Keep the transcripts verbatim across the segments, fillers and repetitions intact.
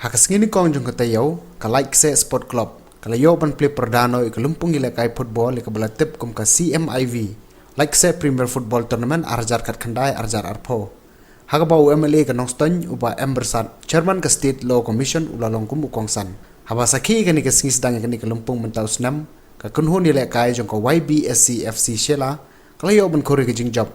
Ha ka sngi nyngkong jong ka taïew, ka Laitkaseh Sport Club ka la ïoh ban plie pyrda noh ïa ka lympung ïalehkai football ïa kaba la tip kum ka C M I V Laitkaseh Premier Football Tournament ar hajar khatkhyndai ar hajar arphew. Ha kaba u M L A ka Nongstoiñ u Bah M Byrsat, Chairman ka State Law Commission, u la long kum u kongsan. Haba sakhi ïa kane ka sngi sdang ïa kane ka lympung mynta u snem, ka kynhun ïalehkai jong ka Y B S C F C Shella ka la ïoh ban khur ïa ka jingjop,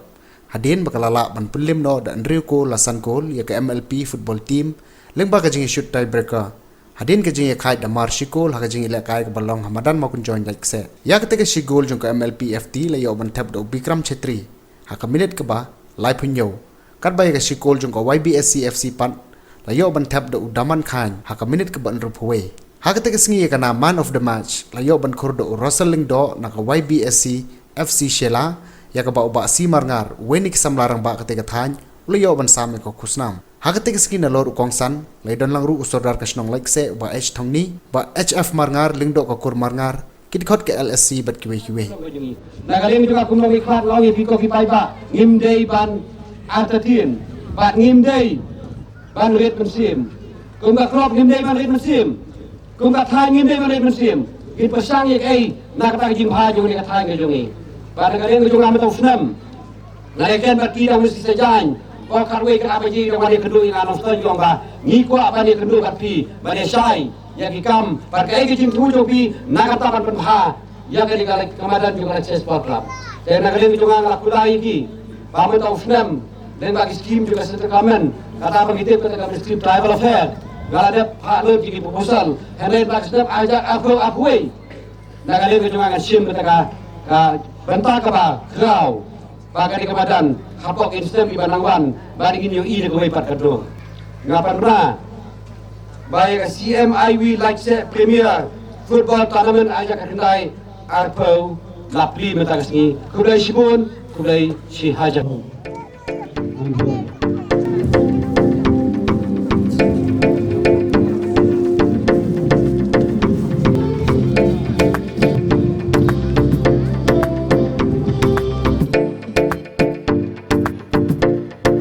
hadien ba ka la lah ban pynliem noh da hynriew kol la san kol ïa ka M L P football team lyngba ka jingïashut tiebreaker, hadien ka jingïakhaid da mar shi kol ha ka jingïalehkai kaba long ha madan Mawkynjoiñ Laitkaseh. Ïa katei ka shi kol jong ka M L P F C la ïoh ban thep da u Bikram Chhetri ha ka minit kaba laiphew hynñiew, katba ïa ka shi kol jong ka Y B S C F C pat la ïoh ban thep da u Daman Khan ha ka minit kaba hynriewphew wei. Ha katei ka sngi ïa ka nam man of the match la ïoh ban khur da u Russell Lyngdoh na ka Y B S C F C Shella, ïa kaba u Bah C Marngar, uwei na ki samla rangbah katei ka thaiñ, u la ïoh ban sam ïa ka khusnam. Ha katei ka sngi nalor u kongsan la ïadon lang ruh u Sordar ka shnong Laitkaseh u Bah H Thongni, Bah H F Marngar, Lyngdoh ka kur Marngar, ki dkhot ka L S C bad kiwei kiwei. Na ka liang jong nga kum u nongmihkhmat nga ong ïa phi ko ki paidbah, ngim dei ban artatien bad ngim dei ban rit mynsiem. Kum ka club ngim dei ban rit mynsiem. Kum ka thaiñ ngim dei ban rit mynsiem. Ngin pyrshang ïa kaei na kata ka jingbha jong ngi, ka thaiñ ka jong ngi. Bad na ka liang ka jong nga mynta u snem, nga ïakren bad ki da u Mister Sajaiñ, ba khatwei ka baje da wan ïakynduh ïa nga Nongstoiñ, ong ba ngi kwah ban ïakynduh bad phi ban ïashai ïa ki kam bad kaei ka jingthmu jong phi na kata ban pynbha ïa kane ka, ka madan jong ka Laitkaseh Sport Club. Te na ka liang ka jong nga nga la khublei ïa ki ba mynta u snem, lyngba ki skim jong ka central government, kata ba ngi tip kata ka Ministry of Tribal Affairs, nga la dep phah lut ïa ki proposal. Hynrei mynta ka snem ar hajar arphew arphew wei, na ka liang ka jong nga ngan shim kata ka, ka bynta kaba khraw ba kane ka madan hapoh kin snem kiba nang wan ba ngin ïohi da kawei pat ka draw. Nga pynbna ba ïa ka C M I V Laitkaseh Premier Football Tournament ar hajar khatkhyndai arphew la plie mynta ka sngi. Khublei shibun, khublei shihajar.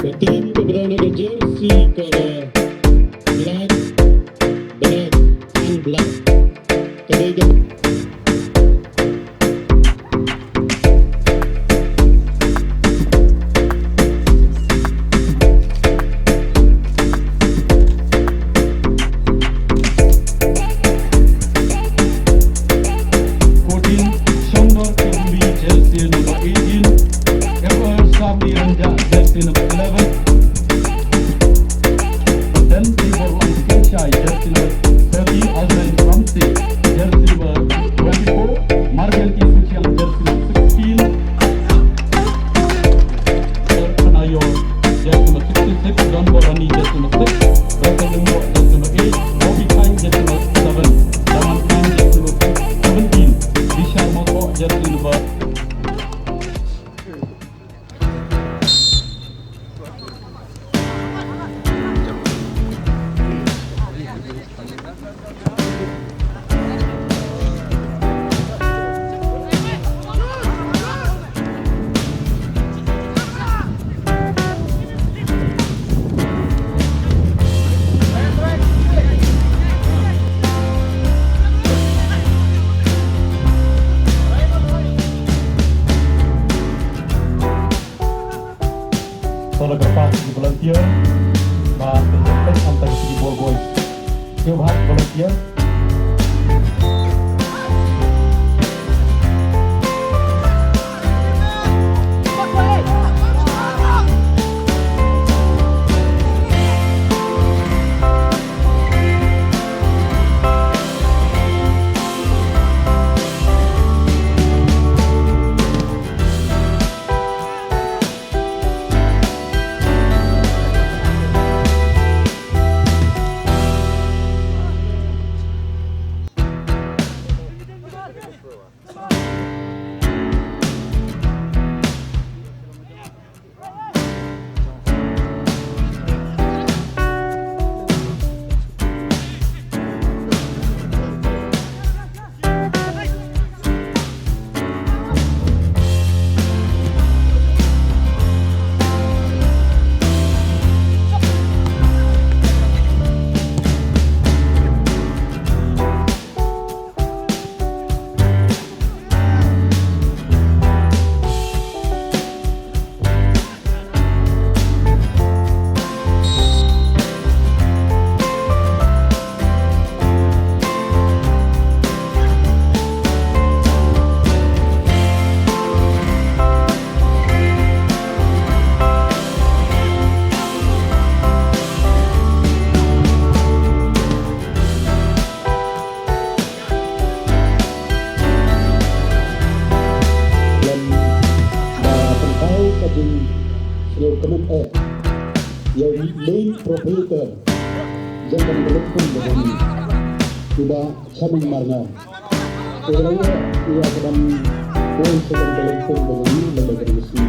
Ka team ka ba don ha ka jersey ka ba black, black and black. Ka dei ka Fourteen, Shongdor Kibumbi, jersey number eighteen. Keeper, Sambi Ranja, jersey number eleven. Then, Tibor Langskensha, jersey number thirty. Aldrin Ramsey, jersey number Ka mut eh, ïa u main proprietor jong kane ka lympung ka jong ngi, u Bah Chamang Marngar. Te ka la ïoh ïa ka ban poi sha kane ka lympung ka jong ngi lem bad ka jong ngi.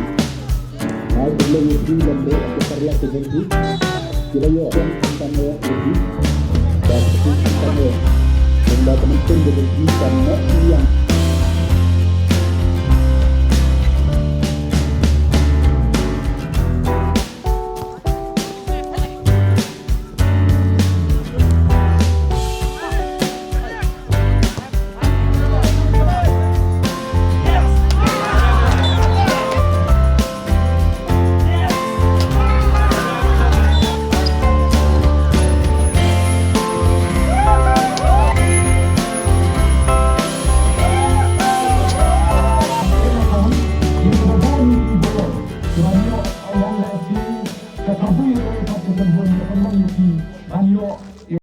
Nga khublei ïa phi lem bad ka paralok ka jong phi. Ki la ïoh ïa ka ban ïoh ïa phi. Bad ka ban ïoh ïa ka ban ïoh ïa ka ban ïoh.